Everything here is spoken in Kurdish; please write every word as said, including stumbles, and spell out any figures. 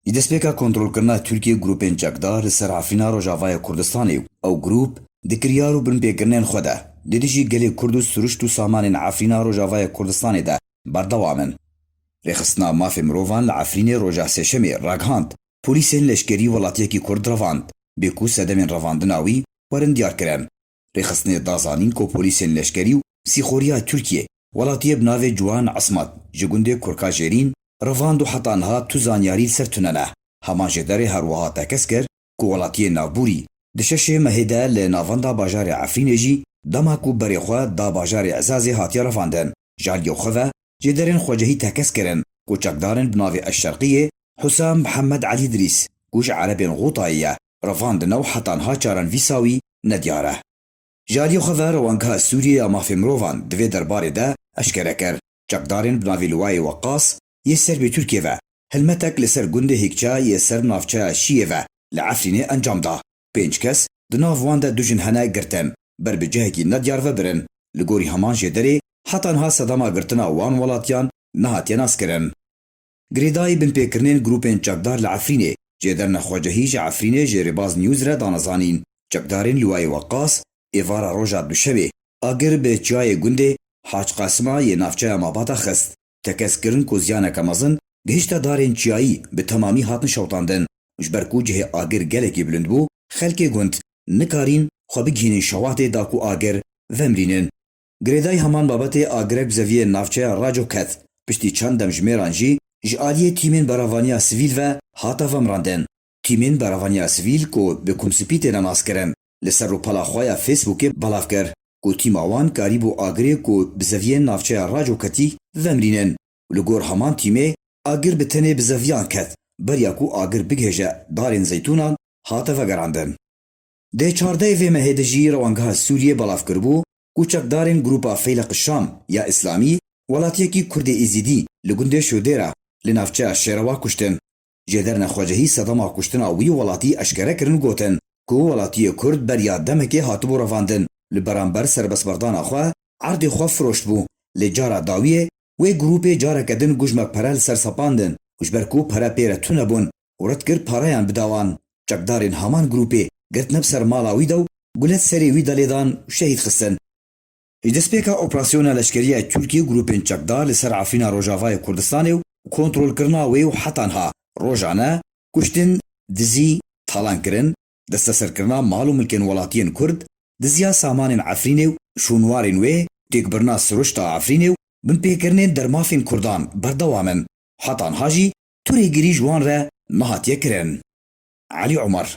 Ji destpêka kontrolkirina Tirkiyê grûpên çekdar li ser Efrîna Rojavayê Kurdistanê û ew grûp di kiryar û binpêkirinên xwe de li dijî gelê Kurd û siruşt û samanên Efrîna Rojavayê Kurdistanê de berdewam in. Rêxistina mafê mirovan li Efrînê roja Sêşemê ragihand, polîsên leşkerî welatiyekî Kurd revand, bê ku sedemên revandina wî werin diyarkirin. Rêxistinê da zanîn ku polîsên leşkerî û sîxoriya Tirkiyê welatiyê bi navê Ciwan Esmat ji gundê Kurka Jêrîn revand û heta niha tu zanyarî li ser tune ne. Heman jêderê her wiha tekez kir ku welatiyê navbûrî di şeşê mehê de li navenda bajarê Efrînê jî dema ku berê xwe da bajarê Ezazê hatiye revandin. Ji aliyê xwe ve jêderên xwecihî tekez kirin ku çekdarên bi navê Eşşerqiyê Husam Mihemed Elî Dirîs ku ji Erebên Xûtayê ye revandine û heta niha çarenvîsa wî nediyar e. Ji aliyê xwe ve Rewangeha Sûriyê ya Mafê Mirovan di vê derbarê de eşkere kir, çekdarên bi navê Liwayê Weqas yê serbê Tirkiyê ve hilmetek li ser gundê Hêkça yê ser navçeya Şiyê ve li Efrînê encam da. Pênc kes, di nav wan de du jin hene, girtin, ber bi cihekî nediyar ve birin. Li gorî heman jêderê, heta niha sedema girtina wan welatiyan nehatiye naskirin. Girêdayî binpêkirinên grûpên çekdar li Efrînê. Jêderine xwecihî ji Efrînê ji Rêbaz News re dane zanîn, çekdarên Liwayê Weqas êvara roja duşemê agir bi çiyayê gundê Hac Qasima yê navçeya Mabata xist. Tekez kirin ku ziyaneke mezin gihişte darên çiyayî bi temamî hatin şewitandin. Ji ber ku cihê agir gelekî bilind bû, xelkê gund nikarîn xwe bigihînin şewatê da ku agir vemrînin. Girêdayî heman babetê agirek bi zeviyê navçeya Raco ket. Piştî çend demjimêran jî ji aliyê tîmên berevaniya sivîl ve hate vemrandin. Tîmên berevaniya sivîl ku bi Kumsipî têne naskirin, li ser rûpela xwe ya Facebookê belav kir ku tîma wan karîbû agirê ku bi zeviyên navçeya Raco ketî vemrînin. Li gor heman tîmê, agir bi tenê bi zeviyan ket, beriya ku agir bigihêje darên zeytûnan hate vegerandin. Dê çardehê vê mehê de jî Rewangeha Sûriyê belav kiribû ku çekdarên grûpa Feyleq Şam ya Îslamî welatiyekî Kurdê Êzîdî li gundê Şodêra li navçeya Şêrewa kuştin. Jêderine xwecihî sedema kuştina wî welatî eşkere kirin û gotin ku welatiyê Kurd beriya demekê hatibû revandin, li beramber serbestberdana xwe erdê xwe firoştbû. Lê cara dawiyê wê grûpê careke din gujmek pere li ser sepandin û ji ber ku pere pê re tune bûn û red kir pareyan bida wan. Çekdarên heman grûpê girtine bi ser mala wî de û gulet serê wî de lêdan û şehîd xistin. Ji destpêka operasyona leşkerî ya Tirkiyê grûpên çekdar li ser Efrîna Rojavayê Kurdistanê û kontrolkirina wê û heta niha rojane kuştin, dizî, talankirin, desteserkirina mal û milkên welatiyên Kurd, diziya samanên Efrînê û şûnwarên wê, têkbirina siruşta Efrînê û binpêkirinên dermafên Kurdan berdewam in. Heta niha jî tu rêgirî ji wan re nehatiye kirin. Elî Omer.